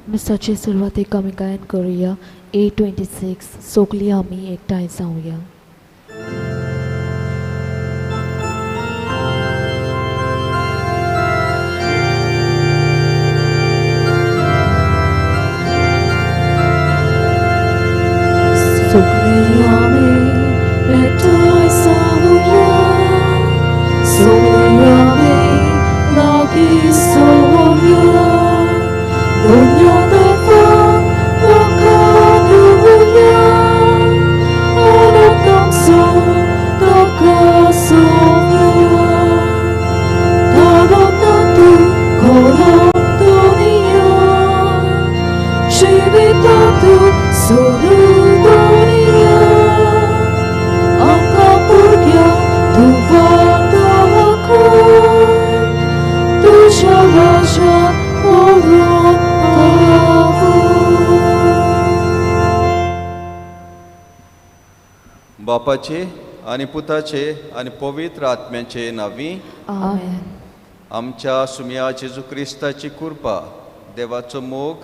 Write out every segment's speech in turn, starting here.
मिसाचे सुरवातेक आमी गायन करुया 826 सगळीं आमी एकठांय जावया. सगळीं आमी एकठांय जावया, सगळीं आमी लागीं जावया, दोन्यो देवाक वखाणुया, अनंतांचो ताका सोवया. तारोनातू कोरोतोनिया, जिवितातू सोरुदोनिया, आमकां भुरग्या तुवा दाखय, तुज्या राज्यांत व्हरून पावय. बापाचे आनी पुताचे आनी पवित्र आत्म्याचे नांवी आमेन. आमच्या सुमया जेजू क्रिस्ताची कृपा, देवाचो मोग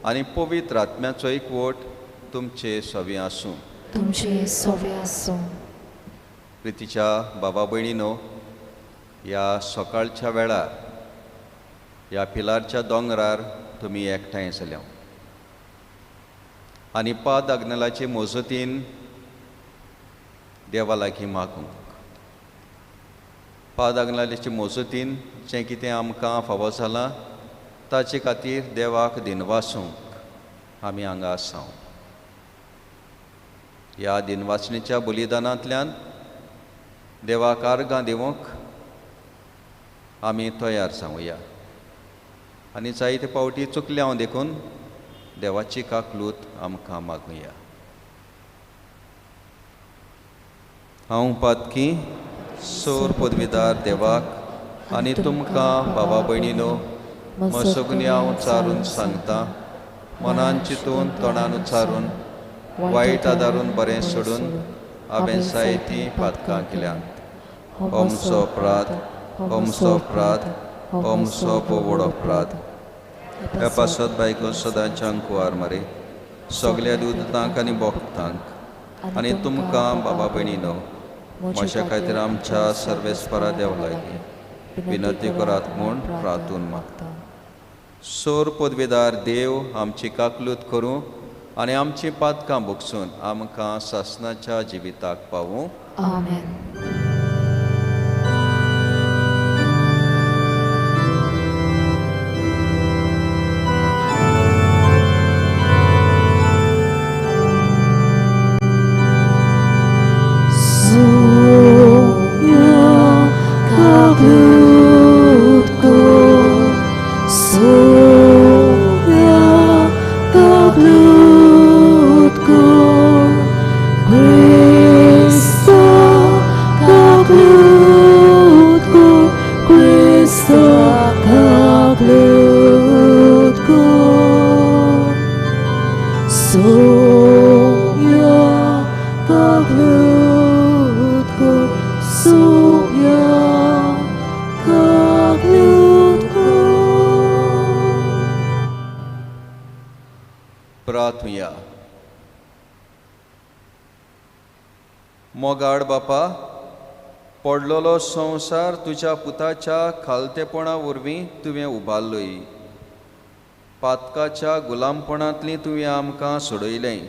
आनी पवित्र आत्म्याचो एकवट तुमचे सवी आसूं. तुमचे सवे आसूं. प्रितीच्या बाबा भयणीनो, ह्या सकाळच्या वेळार ह्या पिलारच्या दोंगरार तुमी एकठांय जाल्या आनी पाद आग्नेलाचे मोजतीन देवा लागीं मागूंक, पाद आग्नेलाचे मोजतीन जें कितें आमकां फावो जालां ताचे खातीर देवाक दिनवासूंक आमी हांगा आसा. ह्या दिनवासणेच्या बलिदानांतल्यान देवाक आर्गां दिवंक आमी तयार जावया आनी जायते फावटी चुकले हांव देखून देवाची काकलूत आमकां मागुया. हांव पातकी सोर पदवीदार देवाक आनी तुमकां बाबा भयणीनो म्हसगुनी हांव उच्चारून सांगता, मनान चिंतून तोंडान उच्चारून वायट आदारून बरें सोडून हांवें जायतीं पातकां केल्यांत. हो म्हजो अपराध, हो म्हजो अपराध, हो म्हजो व्हड अपराध. ह्या पासत बायको सदांच्या कुवार मारे सगल्या दुदांक आनी भक्तांक आनी तुमकां बाबा भयणीनो म्हज्या खातीर आमच्या सर्वेस्परा देव लागीं विनंती करात म्हूण प्रार्थून मागता. सोर पदवेदार देव आमची काकलूत करूं आनी आमची पातकां भोगसून आमकां सासणाच्या जिविताक पावूं. आमेन. प्रार्थुया. मोगाड बापा, पडलेलो संवसार तुज्या पुताच्या खालतेपणा वरवीं तुवें उबारलोय. पातकाच्या गुलामपणांतली तुवें आमकां सोडयलें,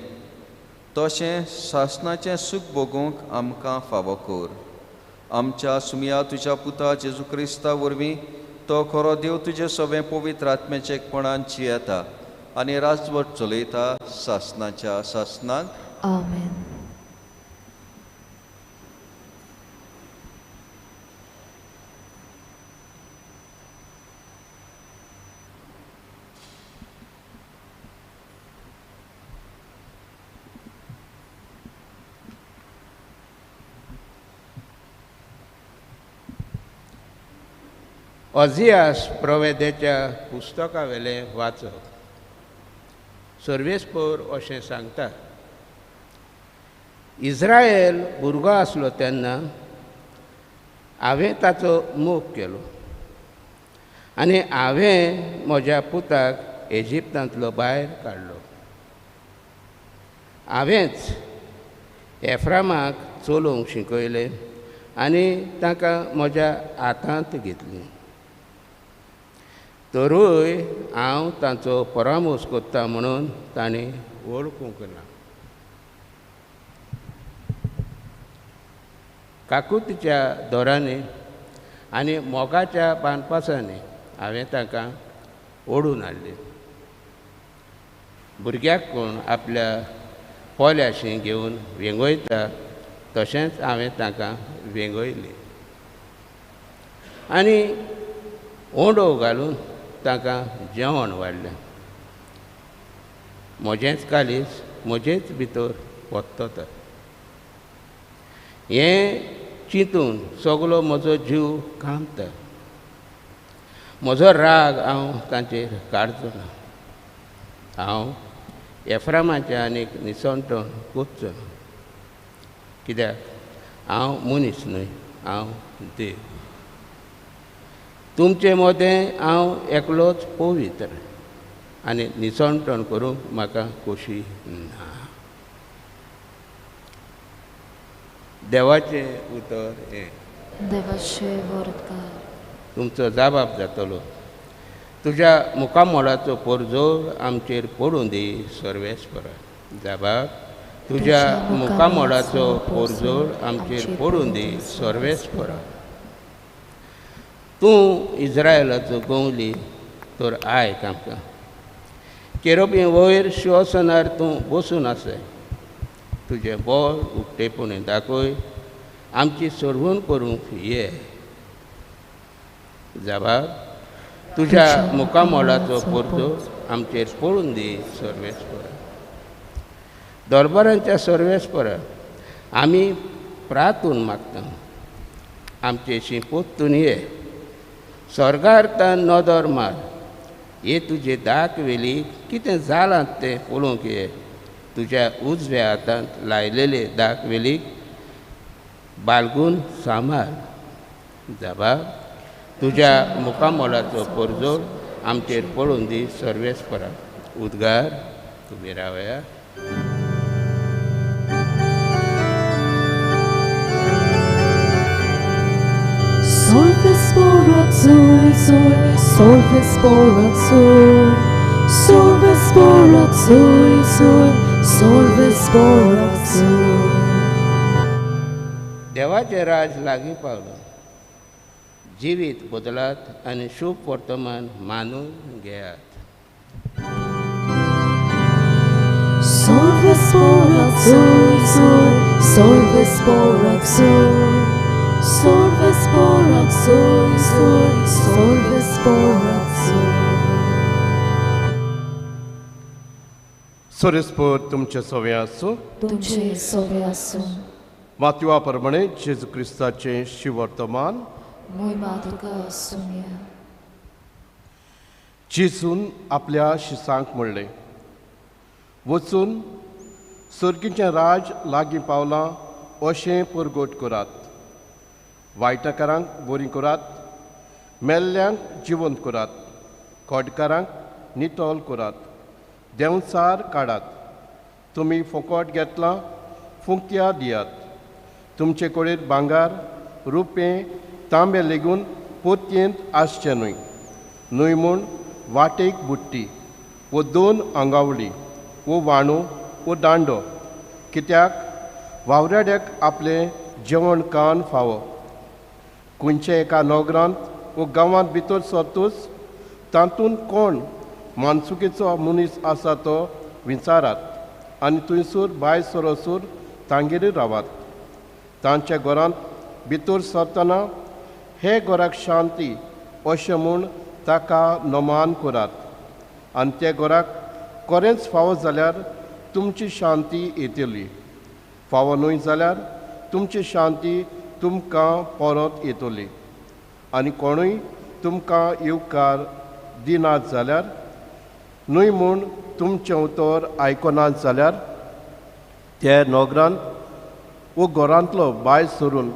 तशें सासणाचें सूख भोगूंक आमकां फावो कर. आमच्या सुमया तुज्या पुता जेजू क्रिस्ता वरवीं तो खरो देव तुजे सवें पवित्र आत्म्याचे एकपणान जियेता आनी राजवट चलयता सासणाच्या सासणाक. आमेन. ओझियास प्रवेदेच्या पुस्तकावेलें वाचप. सर्वेस्पोर अशें सांगता, इस्रायल भुरगो आसलो तेन्ना हांवें ताचो मोग केलो आनी हांवें म्हज्या पुताक इजिप्तांतलो भायर काडलो. हांवेंच एफ्रामाक चलोवंक शिकयलें आनी तांकां म्हज्या हातांत घेतलीं. तरूय हांव तांचो परामोस करता म्हणून तांणी वळखूंक ना. काकुतीच्या दोरांनी आनी मोगाच्या बांदपासांनी हांवें तांकां ओडून हाडली. भुरग्याक कोण आपल्या पोल्याशी घेवन वेंगयता तशेंच हांवें तांकां वेंगयली आनी ओंडो घालून तांकां जेवण वाडलें. म्हजेंच कालीज म्हजेच भितर परतता. हें चिंतून सगलो म्हजो जीव कांपता. म्हजो राग हांव तांचेर काडचो ना. हांव एफ्रामाचें आनीक निसणटण करचो ना, कित्याक हांव मनीस न्हय, हांव देव. तुमचे मदें हांव एकलोच पवित्र आनी निसणटण करूंक म्हाका खोशी ना. देवाचें उतर हें. देवाचें वरदान. तुमचो जाबाब जातलो. तुज्या मुखामोलाचो परजोर आमचेर पडूं दी सर्वेस्परा. जाबाब तुज्या मुखामोलाचो परजोर आमचेर पडूं दी सर्वेस्परा. तूं इज्रायलाचो गवली तर आयक आमकां. केरोबी वयर शिंवासनार तूं बसून आसाय. तुजें बळ उक्तेपणी दाखय, आमची सोडवण करूंक ये. जाबाब तुज्या मुखामोलाचो परजोर आमचेर पडून दी सर्वेस्परा. दरबारांच्या सर्वेस्परा आमी प्रातून मागता, आमचेशी पोत्तून ये. स्वर्गार तान नदर मार, हे तुजे दाक वेली कितें जालां तें पळोवंक ये. तुज्या उजव्या हातांत लायलेले दाक वेलीक बालगून सांबाळ. जाबाब तुज्या मुखामोलाचो परजोर आमचेर पडून दी सर्वेस्परा. उद्गार तुमी रावया. देवाचें राज लागीं पावलो. जिवीत बदलात आनी शुभ वर्तमान मानून घेयात. सोरेस्पोर तुमचे सवे आसूं. तुमचे सवे आसूं. मातवा प्रमाणे जेजू क्रिस्ताचें शिवर्तमान. जेजून आपल्या शिसांक म्हणलें, वचून सर्गीचें राज लागीं पावलां अशें परगट करात. वायटकारांक बरीं करात, मेल्ल्यांक जिवंत करात, खोटकारांक नितळ करात, देंवचार काडात. तुमी फुकट घेतलां फुंकया दियात. तुमचे कडेन भांगर रुपें तांबे लेगून पोतयेंत आसचें न्हय. न्हय म्हूण वाटेक बुट्टी वो दोन आंगावली वो वाणो वो दांडो, कित्याक वावराड्याक आपलें जेवण कान फावो. खंयच्या एका नगरांत वो गांवांत भितर सरतूच तातूंत कोण मानसुकेचो मनीस आसा तो विचारात आनी थंयसर भायर सरसर तांगेर रावात. तांच्या घरांत भितर सरतना हे घराक शांती अशें म्हूण ताका नमान करात आनी त्या घराक खरेंच फावो जाल्यार तुमची शांती येतली, फावो न्हय जाल्यार तुमची शांती तुमकां परत येतली. आनी कोणूय तुमकां येवकार दिनात जाल्यार न्हय म्हूण तुमचें उतर आयकनात जाल्यार त्या नगरांत वो घरांतलो भायर सरून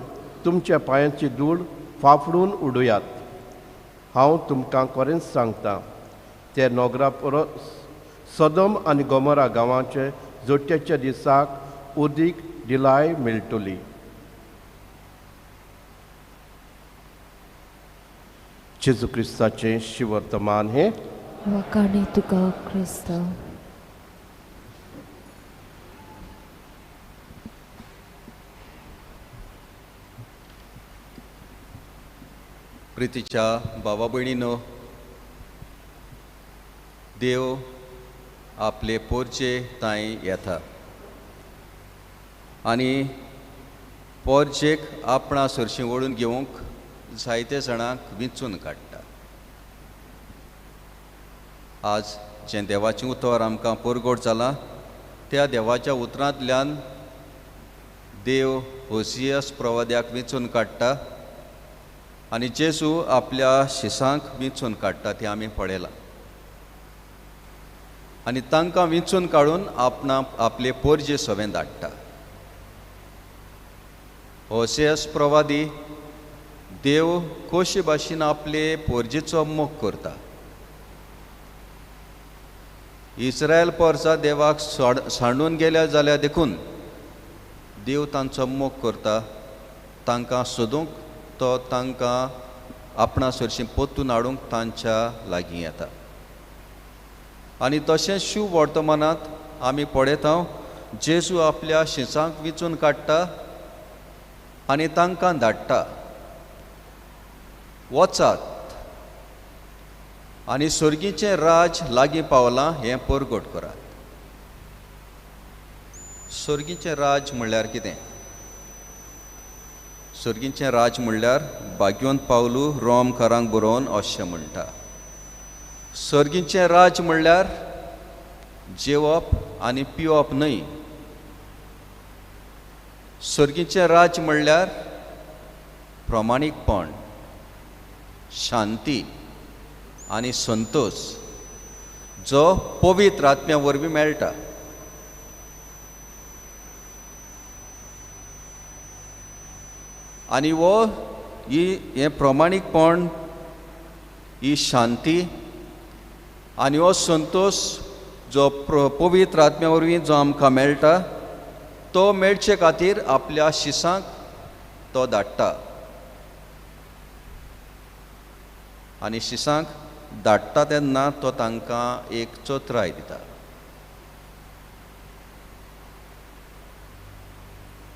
तुमच्या पांयांची धूळ फाफडून उडयात. हांव तुमकां खरेंच सांगता, ते नोगरा परस सदम आनी गोमोरा गांवाचे जोट्याच्या दिसाक उदीक दिलाय मेळटली. जेजू क्रिस्ताचें शिवर्तमान हें. वाखाणी तुका क्रिस्ता. प्रितीच्या भावा भयणीनो, देव आपले पोरचे तांय येता आनी पोरचेक आपणा सरशीं ओडून घेवंक जायते जाणांक विंचून काडटा. आज जें देवाचें उतर आमकां परगट जालां त्या देवाच्या उतरांतल्यान देव होसियस प्रवाद्याक विंचून काडटा आनी जेजू आपल्या शिसांक विंचून काडटा तें आमी पळयलां. आनी तांकां विंचून काडून आपणा आपले पोरजे सवें धाडटा. होसियस प्रवादी देव कशे भाशेन आपले पोरजेचो मोग करता. इस्रायल पोरजा देवाक सांडून गेल्या जाल्यार देखून देव तांचो मोग करता. तांकां सोदूंक तो तांकां आपणा सरशीं पोतून हाडूंक तांच्या लागीं येता. आनी तशेंच शुभ वर्तमानांत आमी पळयता जेजू आपल्या शिंसांक विंचून काडटा आनी तांकां धाडटा, वचात आनी सर्गीचें राज लागीं पावलां हें परगट करात. सर्गीचें राज म्हणल्यार कितें? सर्गीचें राज म्हणल्यार भाग्योन पावलू रोमकारांक बरोवन अशें म्हणटा, सर्गीचें राज म्हणल्यार जेवप आनी पिवप न्हय. सर्गीचें राज म्हणल्यार प्रामाणीकपण, शांती आनी संतोष जो पवित्र आत्म्या वरवीं मेळटा. आनी वो ही हें प्रामाणीकपण, ही शांती आनी हो संतोष जो पवित्र आत्म्या वरवीं जो आमकां मेळटा तो मेळचे खातीर आपल्या शिसांक तो धाडटा. आनी शिसांक धाडटा तेन्ना तो तांकां एक चतराय दिता.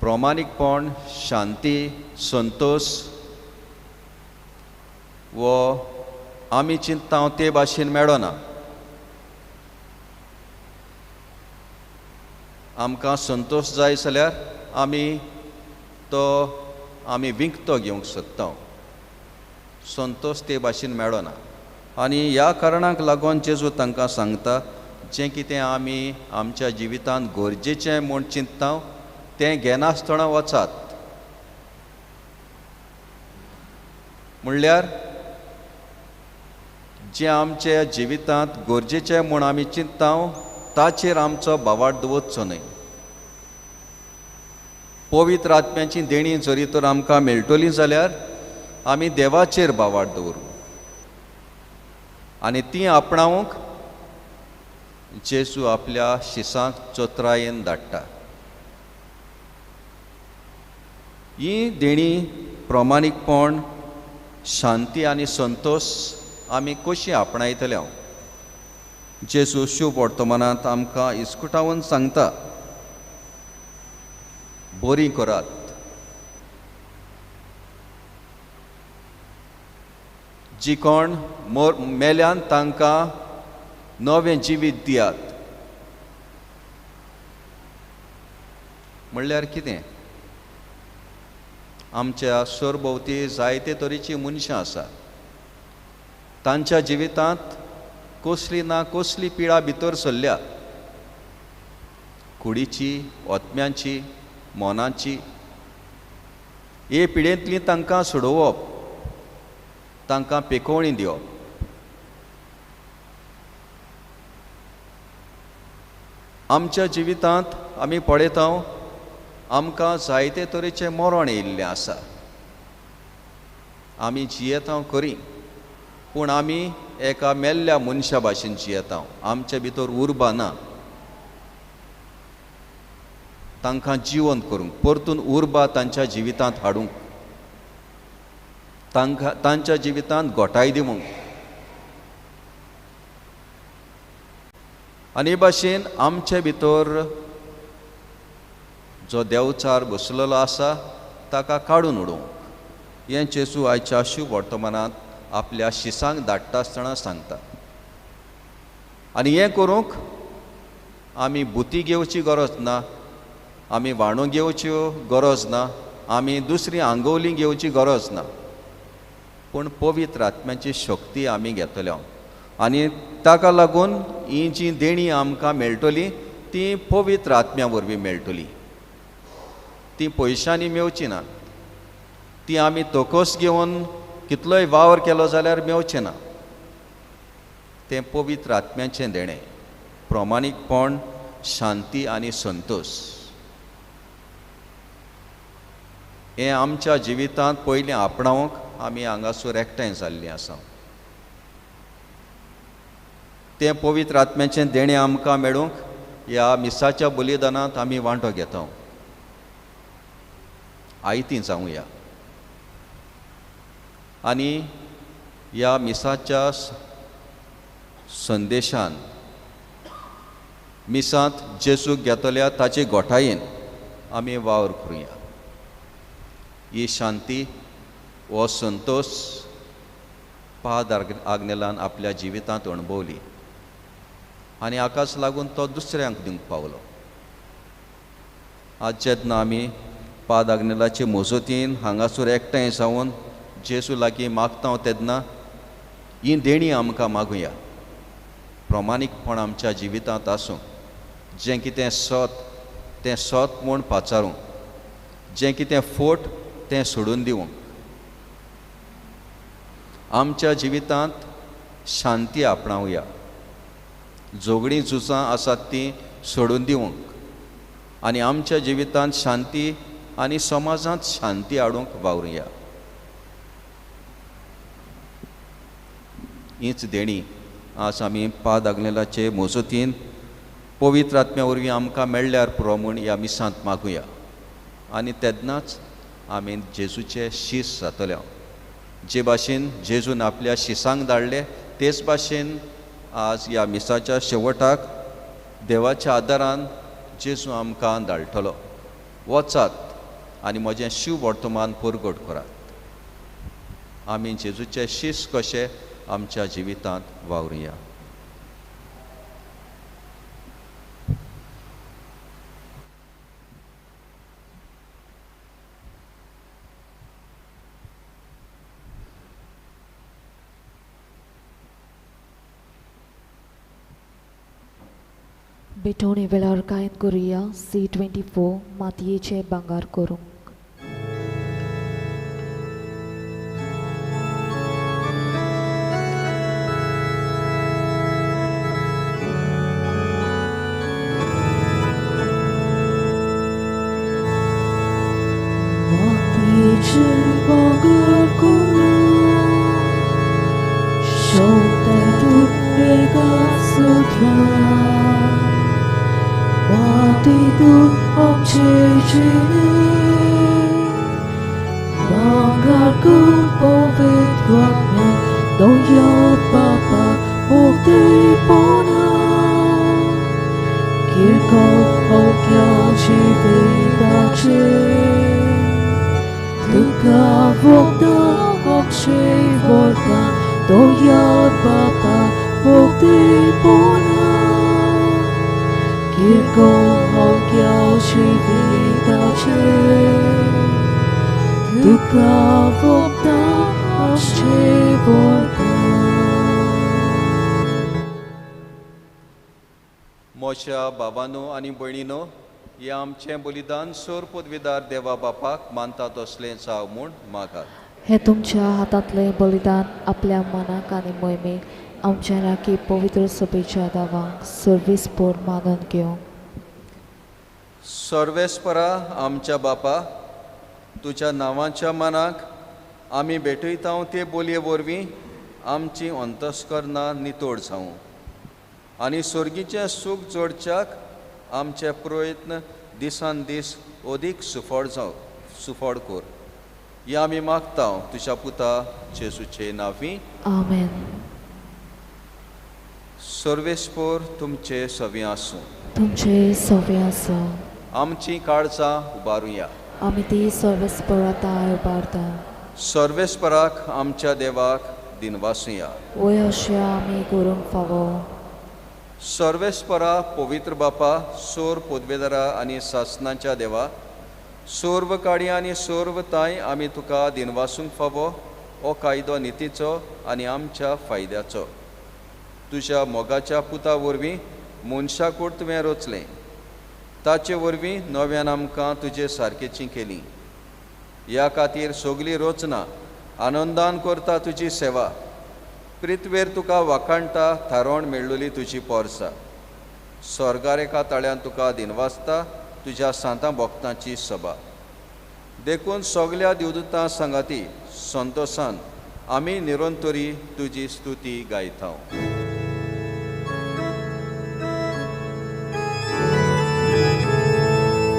प्रामाणीकपण, शांती, संतोष वो आमी चिंतता ते भाशेन मेळना. आमकां संतोष जाय जाल्यार आमी तो आमी विकतो घेवंक सोदता, संतोष ते भाशेन मेळना. आनी ह्या कारणाक लागून जेजू तांकां सांगता जें कितें आमी आमच्या जिवितांत गरजेचें म्हूण चिंतता तें घेनासतना वचात. म्हणल्यार जें आमच्या जिवितांत गरजेचें म्हूण आमी चिंतता ताचेर आमचो भावार्थ दवरचो न्हय. पवित्र आत्म्याची देणी जरी तर आमकां मेळटली जाल्यार आमी देवाचेर भावार्थ दवरूं आनी ती आपणावंक जेजू आपल्या शिसांक चतरायेन धाडटा. ही देणी, प्रामाणीकपण, शांती आनी संतोष आमी कशी आपणायतले? जेजू शुभ वर्तमानांत आमकां इस्कुटावन सांगता, बरी करात. जी कोण मेल्यान तांकां नवें जिवीत दियात. म्हणल्यार कितें? आमच्या सरभोंवती जायते तरेची मनशां आसात, तांच्या जिवितांत कसली ना कसली पिडा भितर सरल्या, कुडीची, आत्म्यांची, मनाची. हे पिडेंतली तांकां सोडोवप, तांकां पेकोवणी दिवप. आमच्या जिवितांत आमी पळयता आमकां जायते तरेचें मरण येयल्लें आसा. आमी जियेता खरी, पूण आमी एका मेल्ल्या मनशा भाशेन जियेता, आमचे भितर उर्बा ना तांकां जिवंत करूंक, परतून उर्बा तांच्या जिवितांत हाडूंक, तांकां तांच्या जिवितांत गोठाय दिवंक। आनी हे भाशेन आमचे भितर जो देवचार बसलेलो आसा ताका काडून उडोवंक हें जेजू आयच्या शुभ वर्तमानांत आपल्या शिसांक धाडटा आसतना सांगता। आनी हें करूंक आमी बुती घेवची गरज ना, आमी वाणो घेवच्यो गरज ना, आमी दुसरी आंगवली घेवची गरज ना, पूण पवित्र आत्म्याची शक्ती आमी घेतल्या आनी ताका लागून ही जी देणी आमकां मेळटली ती पवित्र आत्म्या वरवीं मेळटली, ती पयशांनी मेवची ना, ती आमी तकस घेवन कितलोय वावर केलो जाल्यार मेवचें ना। तें पवित्र आत्म्याचें देणें, प्रामाणीकपण, शांती आनी संतोश हें आमच्या जिवितांत पयलीं आपणावंक आमी हांगासर एकठांय जाल्लीं आसा। तें पवित्र आत्म्याचें देणें आमकां मेळूंक ह्या मिसाच्या बलिदानांत आमी वांटो घेता। आयतीं जावया आनी ह्या मिसाच्या संदेशान मिसांत जेजूक घेतल्या ताचे गोठायेन आमी वावर करुया। ही शांती हो संतोश पाद आग्नेलान आपल्या जिवितांत अणभवली आनी हाकाच लागून तो दुसऱ्यांक दिवंक पावलो। आज जेन्ना आमी पाद आग्नेलाचे मजतीन हांगासर एकठांय जावन जेजू लागीं मागता तेन्ना ही देणी आमकां मागुया, प्रामाणीकपण आमच्या जिवितांत आसूं, जें कितें सत तें सत म्हूण पाचारूं, जें कितें फोट तें सोडून दिवंक, आमच्या जिवितांत शांती आपणावया, झगडीं झुजां आसात तीं सोडून दिवंक आनी आमच्या जिवितांत शांती आनी समाजांत शांती हाडूंक वावरुया। हीच देणी आज आमी पाद आग्नेलाचे मजतीन पवित्र आत्म्या वरवीं आमकां मेळ्ळ्यार पुरो म्हूण ह्या मिसांत मागुया आनी तेन्नाच आमी जेजूचे शीस जातले। जे भाशेन जेजून आपल्या शिसांक धाडले तेच भाशेन आज ह्या मिसाच्या शेवटाक देवाच्या आदारान जेजू आमकां धाडटलो। वचात आनी म्हजें शिव वर्तमान परगट करात। आमी जेजूचे शीस कशे आमच्या जिवितांत वावरुया। भेटवणे वेळार गायन करुया C24 मातयेचें भांगर करूंक। मातयेचें भांगर करूंक शेवतें तुवें सुद्रा माती आमचे जिणे भांगर करून पवित्र आत्म्या दया बापा मुक्तीपणा किरकोळ होग्या जिविताचे तुका वखदां आमचे वरदान दया बापा मुक्तीपणा किरकोळ होग्या जिविताचे तुका वखदां आमचे वरदान। म्हज्या बाबानो आनी भयणीनो, हें आमचें बलिदान सोर पदवीदार देवा बापाक मानता तसलें जावं म्हूण मागात। हें तुमच्या हातांतलें बलिदान आपल्या मनाक आनी मोहिमेक आमच्या राखी पवित्र सभेच्या दावांक सर्वीस पोर मानून घेवंक। सर्वेस्परा आमच्या बापा, तुज्या नांवाच्या मनाक आमी भेटयता ते बोलये वरवीं आमची अंतस्करणां नितळ जावं आनी सोर्गीचें सूख जोडच्याक आमचे प्रयत्न दिसान दीस अदीक सुफळ जावं सुफळ कर. हें आमी मागता तुज्या पुता जेजूचे नांवी. आमेन. सर्वेस्पोर तुमचे सवी आसूं. तुमचे सवी आसूं. आमची काळजां उबारुया. आमी ती सर्वेस्पराताय उबारता. सर्वेस्पराक आमच्या देवाक दिनवासुया. वय अशें आमी करूंक फावो. सर्वेस्परा पवित्र बापा, सोर पदवेदारा आनी सासनाच्या देवा, सर्व काडी आनी सर्व ताय आमी तुका दिनवासूंक फावो. हो कायदो नितीचो आनी आमच्या फायद्याचो. तुज्या मोगाच्या पुता वरवीं मनशाकूड तुवें रचलें, ताचे वरवीं नव्यान आमकां तुजे सारकेची केली. ह्या खातीर सगली रचना आनंदान करता तुजी सेवा. पृथ्वेर तुका वाखाणटा थारोवण मेळ्ळली तुजी पोरसा. स्वर्गार एका ताळ्यान तुका दिनवासता तुज्या सांतां भक्तांची सभा. देखून सगल्या देवदूतां सांगाती संतोसान आमी निरंतरी तुजी स्तुती गायता.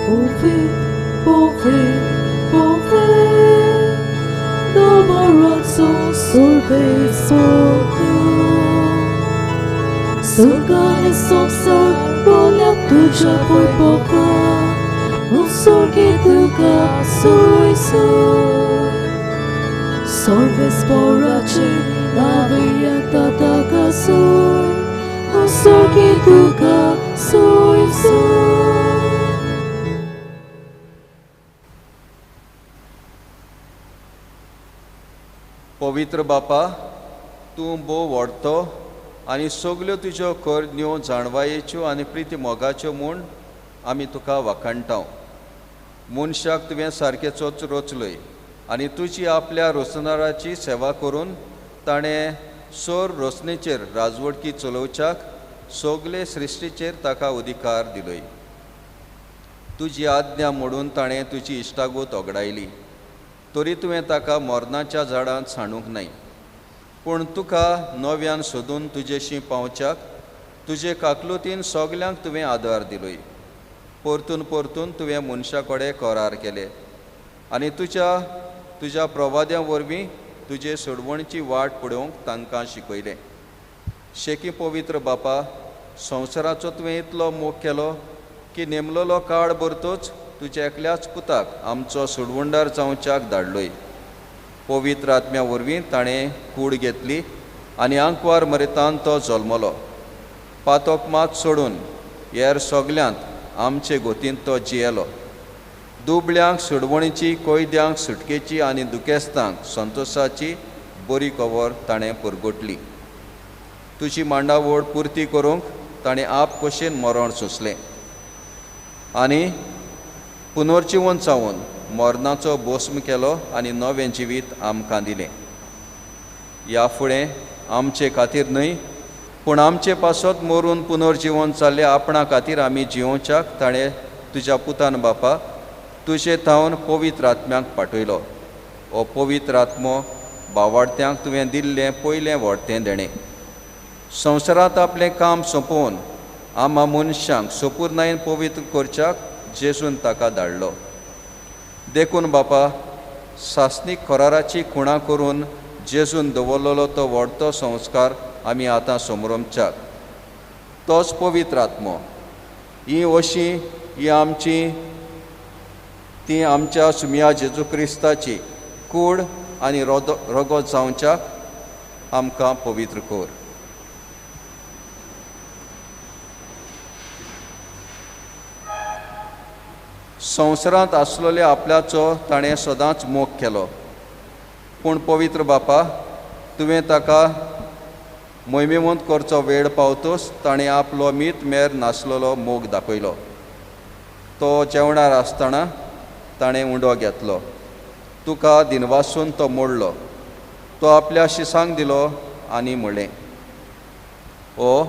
Povet, povet, povet, domorodco sorbesoto. Surgane somsar bola tuja poi poco, un sorge tuka soi soi. Sorves porace navia tataka soi, un sorge tuka soi soi. पवित्र बापा, तूं भोव व्हडतो आनी सगल्यो तुज्यो करण्यो जाणवायेच्यो आनी प्रिती मोगाच्यो म्हूण आमी तुका वाखाणटा. मनशाक तुवें सारकेचोच रचलोय आनी तुजी आपल्या रचणाराची सेवा करून ताणें सोर रचणेचेर राजवटकी चलोवच्याक सगले सृश्टीचेर ताका अधिकार दिलोय. तुजी आज्ञा मोडून ताणें तुजी इश्टागत ओगडायली, तरी तुवें ताका मरणाच्या झाडांत सांडूंक न्हय, पूण तुका नव्यान सोदून तुजेशी पावच्याक तुजे काकलुतीन सगल्यांक तुवें आदार दिलोय. परतून परतून तुवें मनशा कडेन करार केले आनी तुज्या तुज्या प्रवाद्यां वरवीं तुजे सोडवणची वाट पळोवंक तांकां शिकयलें. शेकी पवित्र बापा, संवसाराचो तुवें इतलो मोग केलो की नेमलोलो काळ भरतोच तुज्या एकल्याच पुताक आमचो सोडवणदार जावच्याक धाडलोय. पवित्र आत्म्या वरवीं ताणें कूड घेतली आनी आंकवार मरेतान तो जल्मलो. पातोक मात सोडून हेर सगल्यांत आमचे गोतींत तो जियेलो. दुबळ्यांक सोडवणीची, कैद्यांक सुटकेची आनी दुखेस्तांक संतोशाची बरी खबर ताणें पुरगोटली. तुजी मांडावळ पुर्ती करूंक ताणें आप कशेन मरण सोंसलें आनी पुनर्जिवन जावन मरणाचो भस्म केलो आनी नवें जिवीत आमकां दिलें. ह्या फुडें आमचे खातीर न्हय, पूण आमचे पासत मरून पुनर्जिवन जाल्ले आपणा खातीर आमी जियोवच्याक ताणें तुज्या पुतान बापा तुजे थावन पवित्र आत्म्याक पाठयलो. हो पवित्र आत्मो बावाडत्यांक तुवें दिल्लें पयलें व्हडतें देणें. संवसारांत आपलें काम सोंपोवन आमा मनशांक सोपूर्णायेन पवित्र करच्याक जेजून ताका धाडलो. देखून बापा, सासणीक कराराची खुणा करून जेजून दवरलेलो तो व्हडतो संस्कार आमी आतां समरमच्याक. तोच पवित्र आत्मो ही अशी ही आमची ती आमच्या सुमया जेजू क्रिस्ताची कूड आनी रगत जावच्याक आमकां पवित्र कर. संवसारांत आसलेल्या आपल्याचो ताणें सदांच मोग केलो, पूण पवित्र बापा तुवें ताका मोहिमेवंत करचो वेळ पावतोच ताणें आपलो मीत मेर नासलेलो मोग दाखयलो. तो जेवणार आसतना ताणें उंडो घेतलो, तुका दिनवासून तो मोडलो, तो आपल्या शिसांक दिलो आनी म्हणलें, ओ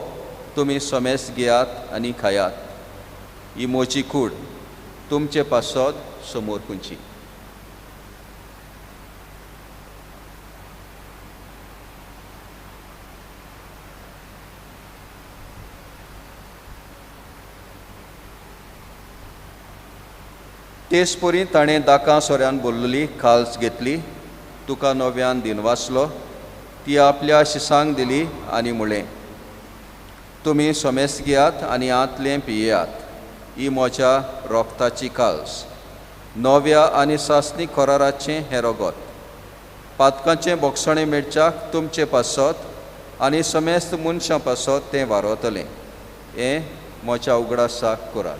तुमी समेस घेयात आनी खायात, ही म्हजी कूड तुमचे पासत समोर पुंची. तेच परी ताणें दाकां सोऱ्यान बोल्लली खाल्स घेतली, तुका नव्यान दिनवासलो, ती आपल्या शिसांक दिली आनी म्हळें, तुमी समेस्त घेयात आनी आंतलें पियेयात, ही म्हज्या रोगताची काल्स, नव्या आनी सासणी कराराचें हें रगत, पातकांचें बोगसणें मेळच्याक तुमचे पासत आनी समेस्त मनशां पासत तें वारवतलें, हें म्हज्या उगडासाक करात.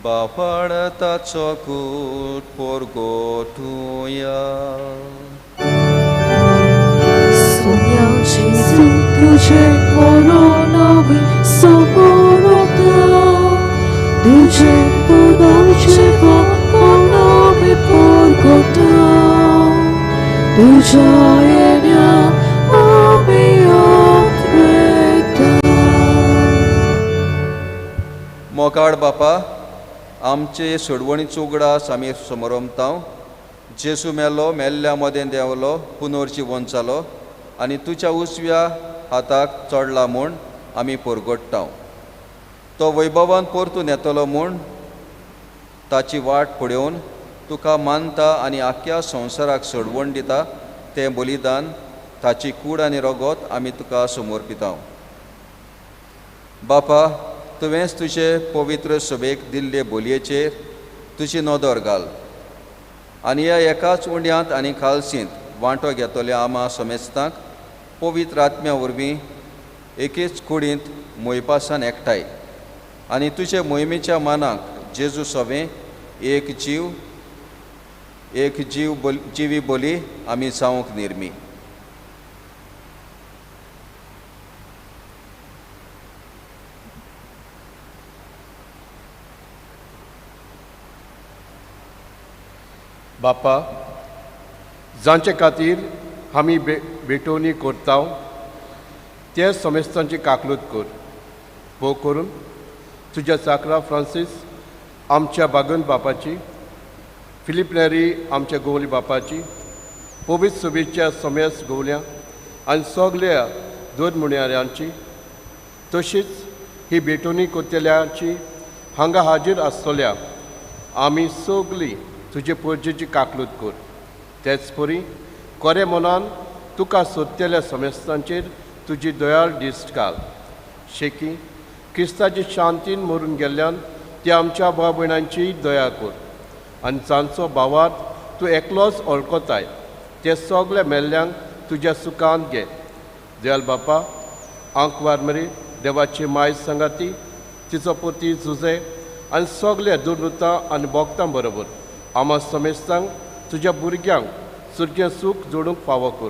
बापाळताचो कूट पोरगोटुया. सोम्या जेजू तुझे मरण आमी समोरता, तुझे पुनर्जीवन आमी पोरगोटा, तुझ्या येण्या आमी आत्रेता. मोगाळ बापा, आमचे सोडवणीचो उगडास आमी समरमतांव. जेजू मेलो, मेल्ल्या मदें देंवलो, पुनर्जिवन जालो आनी तुज्या उजव्या हाताक चडला म्हूण आमी परगट्टांव. तो वैभवान परतून येतलो म्हूण ताची वाट पळोवन तुका मानता आनी आख्या संवसाराक सोडवण दिता तें बलिदान, ताची कूड आनी रगत आमी तुका समर्पितांव. बापा, तुवेंच तुजे पवित्र सभेक दिल्ले बोलयेचेर तुजी नदर घाल आनी ह्या एकाच उंड्यांत आनी खालसींत वांटो घेतल्या आमा समेस्तांक पवित्र आत्म्या वरवीं एकेच कुडींत मोयपासान एकठांय आनी तुजे मोहिमेच्या मानाक जेजू सवें एक जीव जिवी बोली आमी जावंक निर्मी. बापा, जांचे खातीर आमी भेटवणी करता ते समेस्तांची काकलूत कर, भोव करून तुज्या चाकरा फ्रांसीस आमच्या बागन बापाची, फिलीप नेरी आमच्या गोवली बापाची, पवित्र सभेच्या समेस्त गोवल्या आनी सगल्या दोन मुणयाऱ्यांची, तशीच ही भेटवणी करतल्यांची हांगा हाजीर आसतल्या आमी सगळीं तुजे पोरजेची काकलूत कर. तेच परी कोरे मनान तुका सोदतल्या समेस्तांचेर तुजी दयाळ दिश्ट घाल. शेकी क्रिस्ताची शांतीन मरून गेल्ल्यान ती आमच्या भाव भयणांची दया कर आनी जांचो भावार्थ तूं एकलोच वळखताय ते सगल्या मेल्ल्यांक तुज्या सुखांत घे. दयाल बापा, आंकवार मरी देवाची माय सांगाती, तिचो पोती जुजे आनी सगल्या दुर्नुतां आनी भोगतां बरोबर आमा समेस्तांक तुज्या भुरग्यांक सुरगें सूख जोडूंक फावो कर.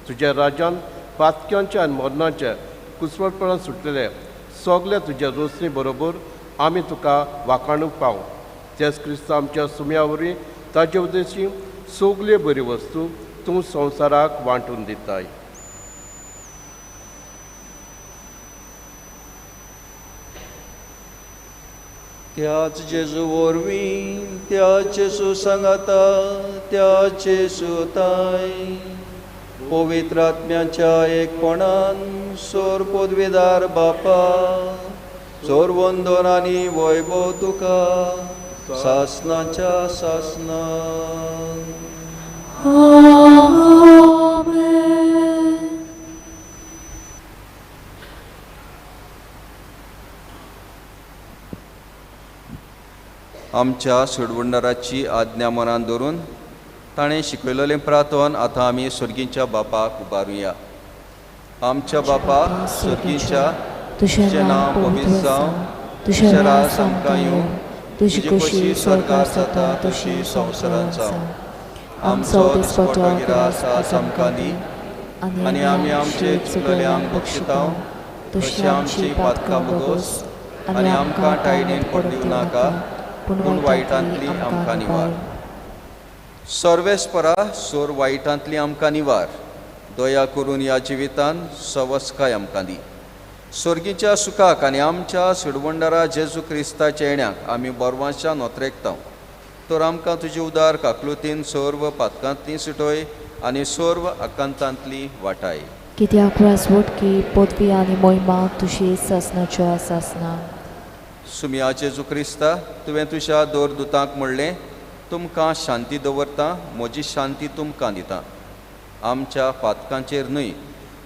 तुज्या राज्यान पातक्यांच्या आनी मरणाच्या कुसवटपणान सुटलेले सगल्या तुज्या रोसणी बरोबर आमी तुका वाखाणूंक पावूं. तेच क्रिस्तांव आमच्या सुम्या वरवीं ताजे उद्देशी सगल्यो बऱ्यो वस्तू तूं संवसाराक वांटून दिताय. त्याच जेजू वरवीं, त्या जेजू सांगाता, त्या जेजू ताय पवित्र आत्म्याच्या एकपणान सोर पदवीदार बापा, सोर वंदन आनी वैभव तुका सासनाच्या सासनान. आमच्या सोडवणदाराची आज्ञा मनान धरून ताणें शिकयलेलें प्रार्थन आतां आमी सर्गीच्या बापाक उबारुया. आमच्या बापा सर्गीच्या, तुजें नांव पवित्र जावं, तुजें राज आमकां येवं, तुजी खोशी स्वर्गार जाता तशी संवसारांत जावं. आमचो दिसपटो गिरास आज आमकां दी आनी आमी आमचे चुकलेल्यांक बक्षितांव तशी आमची पातकां भोगोस आनी आमकां टायणेन पडूंक दिवं नाका, पूण वायटांतली आमकां निवार. सर्वेस्परा सोर वायटांतली आमकां निवार, दया करून ह्या जिवितान सवस्काय आमकां दी. सोर्गीच्या सुखाक आनी आमच्या सुडवंडारा जेजू क्रिस्ताच्या येण्याक आमी बोरवांच्या नोत्रेकता. तर आमकां तुजी उदार काकलुतीन सर्व पातकांतली सुटोय आनी सर्व आकांतांतली वाटाय. कित्याक राजवटकी पदवी आनी मोहिमा तुजी सासनाच्या सासना. सुमिया जेजू क्रिस्ता, तुवें तुज्या दोर दुतांक म्हणलें, तुमकां शांती दवरता, म्हजी शांती तुमकां दिता. आमच्या पातकांचेर न्हय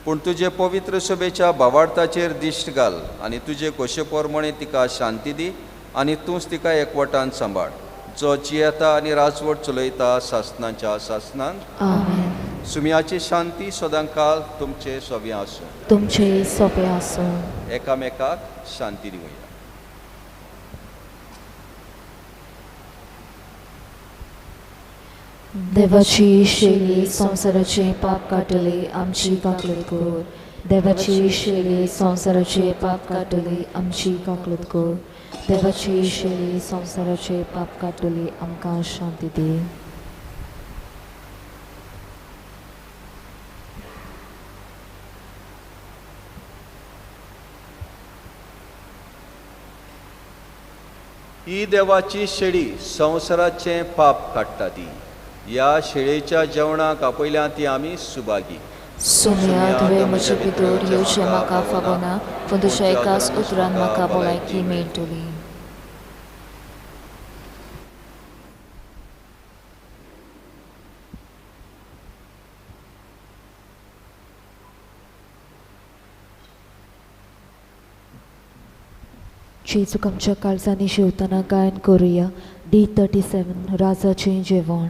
पूण तुजे पवित्र सभेच्या भावार्थाचेर दिश्ट घाल आनी तुजे खोशे प्रमाणे तिका शांती दी आनी तूंच तिका एकवटान सांबाळ, जो जियेता आनी राजवट चलयता सासनाच्या सासनान. आमेन. सुमियाची शांती सदांकाल तुमचे सोबे आसूं. तुमचे सोबे आसूं. एकामेकाक शांती दिवया. देवाची शेली संवसाराचे पाप काडटली आमची काकलूत कर. देवाची शेली संवसाराचे पाप काडटली आमची काकलूत कर. देवाची शेली संवसाराचे पाप काडटली आमकां शांती दी. ही देवाची शेळी संवसाराचें पाप काडटा ती. ह्या शेळेच्या जेवणाक आपयल्या ती आमी सुभागी. सुमिया, तुवें म्हजे भितर येवचें म्हाका फावना, पूण तुज्या एकाच उतरान म्हाका भलायकी मेळटली. जेजूक आमच्या काळजांनी जेवतना गायन करुया. D37 राजाचें जेवण.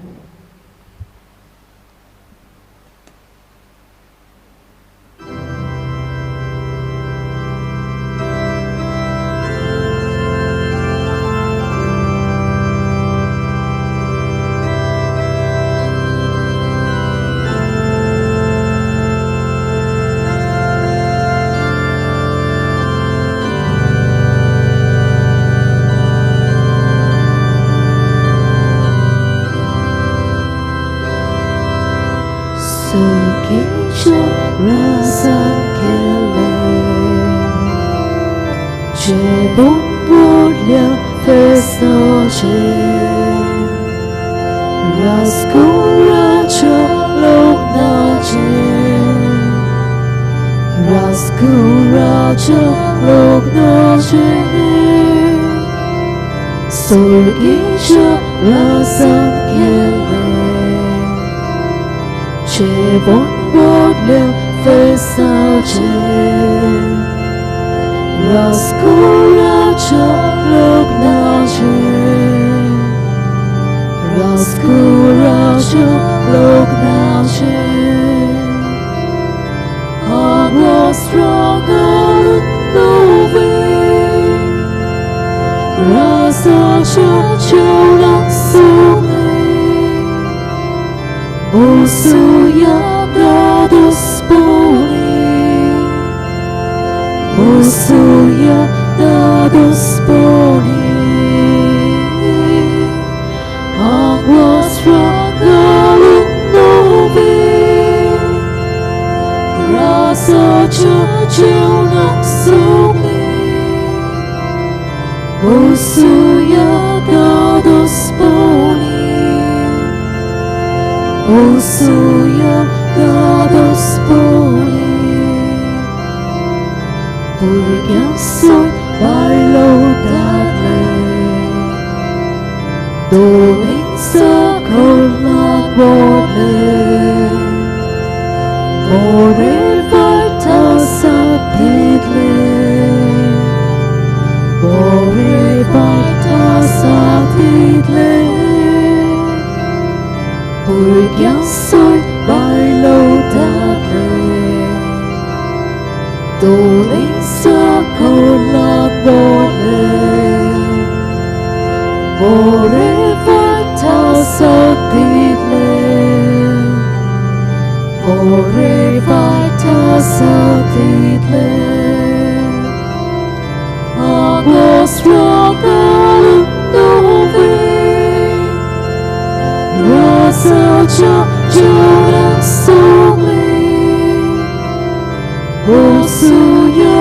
Posuja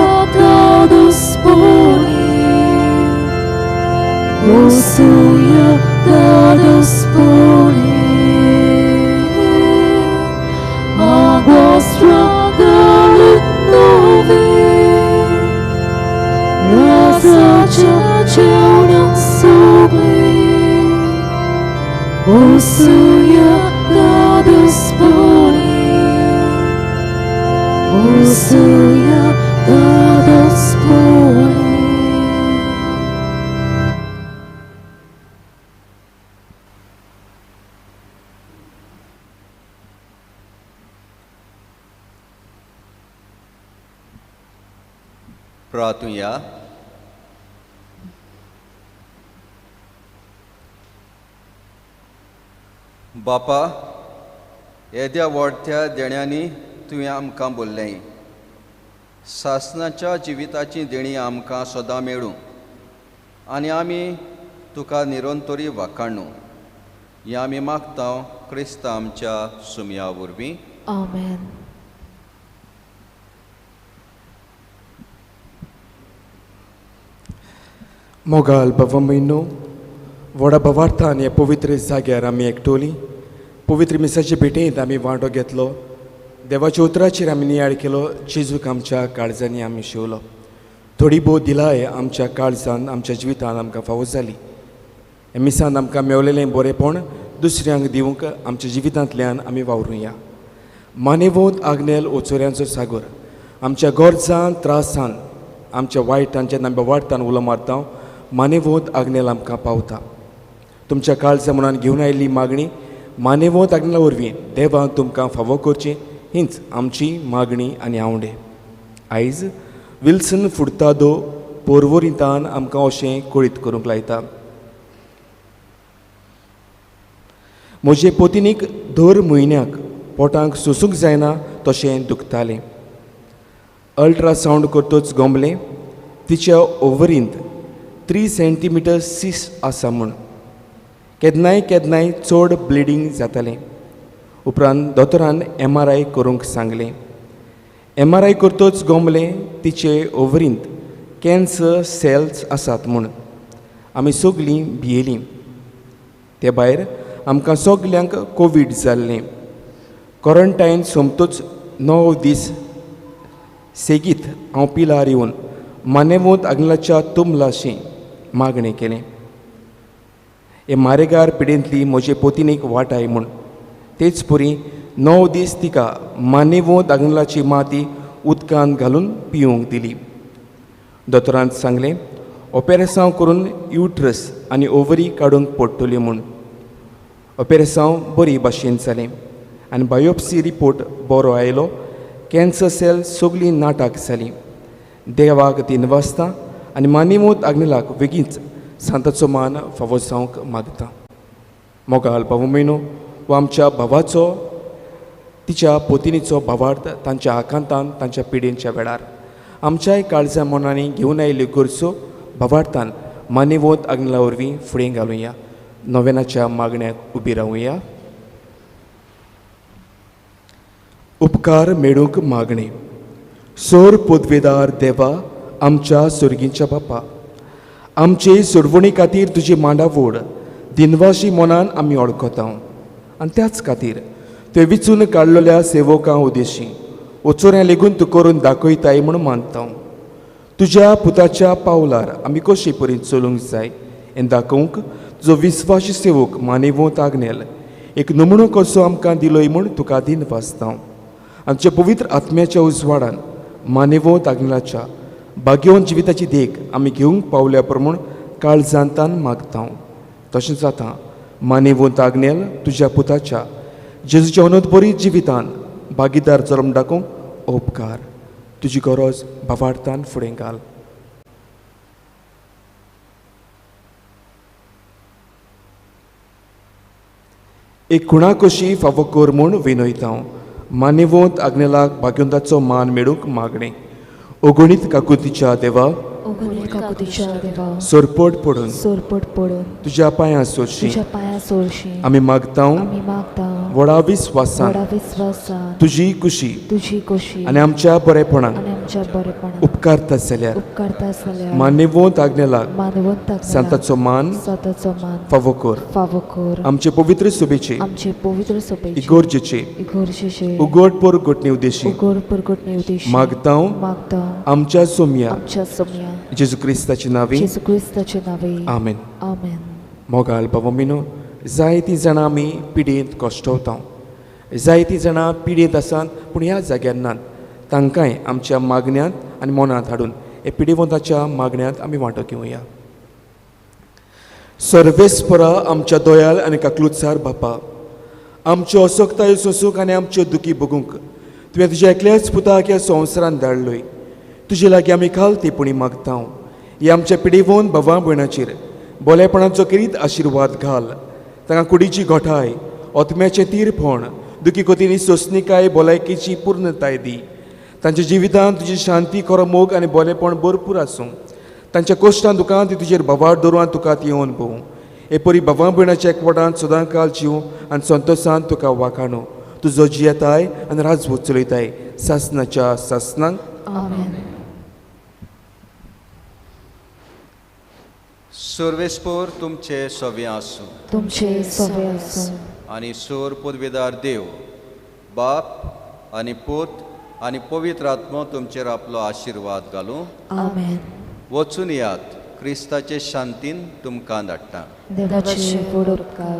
वसुया धाडसपणी आगोस्tra novi Razaच्या जेवणाक सोबली वसुया धाडसपणी वसुया धाडसपणी. प्रार्थुया. बापा, येद्या व्हडत्या देण्यांनी तुवें आमकां बोल्लें. सासणाच्या जिविताची देणी आमकां सदां मेळूं आनी आमी तुका निरंतरी वाखाणू. हें आमी मागता क्रिस्त आमच्या सुमया वरवीं. आमेन. मोगाल बाबा म्हयनो व्हडा भावार्थान ह्या पवित्र जाग्यार आमी एकटोली पवित्र मिसाचे भेटेंत आमी वांटो घेतलो. देवाच्या उतराचेर आमी नियाळ केलो. जेजूक आमच्या काळजांनी आमी शिवलो. थोडी भोव दिलाय आमच्या काळजान आमच्या जिवितान आमकां फावो जाली. ह्या मिसान आमकां मेवलेलें बरेंपण दुसऱ्यांक दिवंक आमच्या जिवितांतल्यान आमी वावरुया. मानेवोत आग्नेल ओचोऱ्यांचो सागोर आमच्या गरजान त्रासान आमच्या वायटांच्या आमच्या वाडटान उलो मारता. मानेवोत आग्नेल आमकां पावता. तुमच्या काळजा मनान घेवन आयिल्ली मागणी मानेवोत आग्नेला वरवीं देवान तुमकां फावो करची हीच आमची मागणी आनी आवडे. आयज विल्सन फुडतादो पोरवोरिंतान आमकां अशें कळीत करूंक लायता. म्हजे पोतिनीक दर म्हयन्याक पोटांक सोसूंक जायना तशें दुखतालें. अल्ट्रासावंड करतच गोमलें तिच्या ओवरींत 3 सेंटीमिटर सिस आसा म्हूण. केन्नाय केन्नाय चड ब्लिडींग जातालें. उपरांत दोतोरान MRI करूंक सांगलें. MRI करतच गोमलें तिचे ओवरींत कॅन्सर सेल्स आसात म्हूण. आमी सगलीं भियेलीं. ते भायर आमकां सगल्यांक कोवीड जाल्लें. क्वॉरंटायन सोमतोच 9 दीस सेगीत हांव पिलार येवन मानेवोत आग्नेलाच्या तुमलाशी मागणें केलें. हे मारेगार पिडेंतली म्हजे पोतिनीक वाटाय म्हूण. तेच पुरी 9 दीस तिका मानेवोत आग्नेलाची माती उदकांत घालून पिवंक दिली. दोतोरान सांगलें ऑपेरेसांव करून युट्रस आनी ओवरी काडूंक पडटली म्हूण. ऑपेरेसांव बरी भाशेन जालें आनी बायोप्सी रिपोर्ट बरो आयलो. कॅन्सर सेल सगळीं नाटक जालीं. देवाक 3 वाजता आनी मानेवोत आग्नेलाक वेगींच सांताचो मान फावो जावंक मागता. मोगाल बाबा म्हयनो वो आमच्या भावाचो तिच्या पोतिनीचो भावार्थ तांच्या आकांतान तांच्या पिडेंच्या वेळार आमच्याय काळजा मनांनी घेवन आयिल्ल्यो गरजो भावार्थान मानेवोत आग्नेला वरवीं फुडें घालुया. नोवेनाच्या मागण्याक उबी रावुया. उपकार मेळूंक मागणें. सोर पदवेदार देवा आमच्या सुर्गींच्या बापा, आमचे सोडवणी खातीर तुजी मांडावड दिनवाशी मनान आमी वळखता आनी त्याच खातीर तुवें विचून काडलेल्या सेवकां उदेशी ओचोऱ्यां लेगून तूं करून दाखयताय म्हूण मानता. तुज्या पुताच्या पावलार आमी कशे परी चलूंक जाय हें दाखोवंक तुजो विस्वाशी सेवक मानेवोत आग्नेल एक नमुनो कसो आमकां दिलोय म्हूण तुका दिनवासता. आमच्या पवित्र आत्म्याच्या उजवाडान मानेवोत आग्नेलाच्या भाग्यवंत जिविताची देख आमी घेवंक पावल्या प्रमाण काळजांतान मागता. तशेंच जाता मानेवोत आग्नेल तुज्या पुताच्या जेजूच्या अनंतबरी जिवितान भागीदार जल्म दाखोवंक उपकार. तुजी गरज भावार्थान फुडें घाल. एक खुणा कशी फावो कर म्हूण विनयता. मानेवोत आग्नेलाक भाग्यवंताचो मान मेळूंक मागणें. ओगणीत काकुतीच्या देवा, सोरपट पडून तुज्या पांयां सोरशी आमी मागता. व्हडा विस्वासान तुजी कुशी आनी आमच्या बरेपणान उपकारता जाल्यार मानेवंत आज्ञेलाक सांताचो मान फावो कर. आमचे पवित्र सभेचे इगोर्जेचे उगड परगटणे उद्देशी मागता आमच्या सोमया जेजू क्रिस्ताचे नांवे आमेन. मोगाल बाबा, जायतीं जाणां आमी पिडेंत कश्टवता, जायतीं जाणां पिडेंत आसात पूण ह्या जाग्यार नात. तांकांय आमच्या मागण्यांत आनी मनांत हाडून हे पिडेवंताच्या मागण्यांत आमी वांटो घेवया. सर्वेस्परा आमच्या दयाल आनी काकलुतसार बापा, आमच्यो असक्तायो सोंसूंक आनी आमच्यो दुखी भोगूंक तुवें तुज्या एकल्याच पुताक ह्या संवसारांत धाडलोय. तुजे लागीं आमी खाल तेपणी मागता, ही आमच्या पिडेवन भावा भयणाचेर बोलेपणाचो करीत आशिर्वाद घाल. तांकां कुडीची घोठाय, ओतम्याचें तीरपण, दुखी कोतीनी सोंसणीकाय, भलायकेची पूर्णताय दी. तांच्या जिवितांत तुजी शांती, खरो मोग आनी बोलेपण भरपूर आसूं. तांच्या कोश्टान दुकान ती तुजेर भावार दवरून आनी तुका ती येवन पळोवं. हे परी भावा भयणाच्या एकवटान सदां काल जीव आनी संतोशान तुका वाखाणू. तुजो जियेताय आनी राजवट चलयताय सासनाच्या सासनाक. आमेन. सर्वेस्पोर तुमचे सवे आसूं. तुमचे सवे आसूं. आनी सोर पदवेदार देव बाप आनी पूत आनी पवित्र आत्मो तुमचेर आपलो आशिर्वाद घालूं. आमेन. वचून यात, क्रिस्ताचे शांतीन तुमकां धाडटा. देवाचे व्हड उपकार.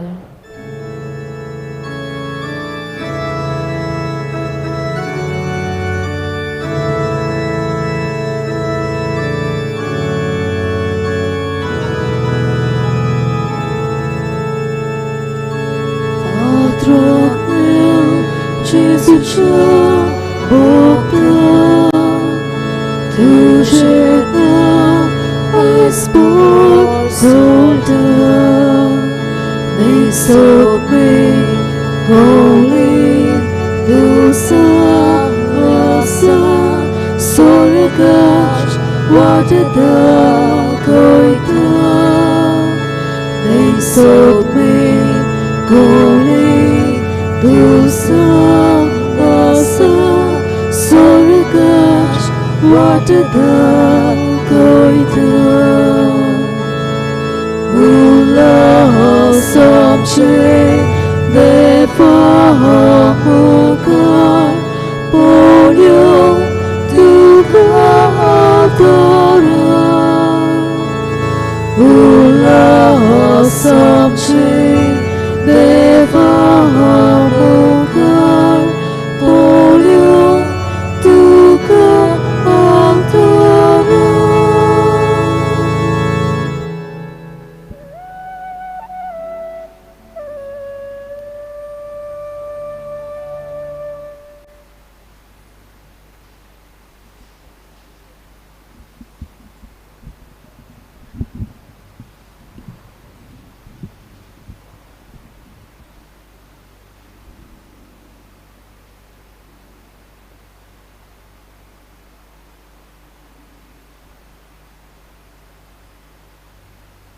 Ula samche deva.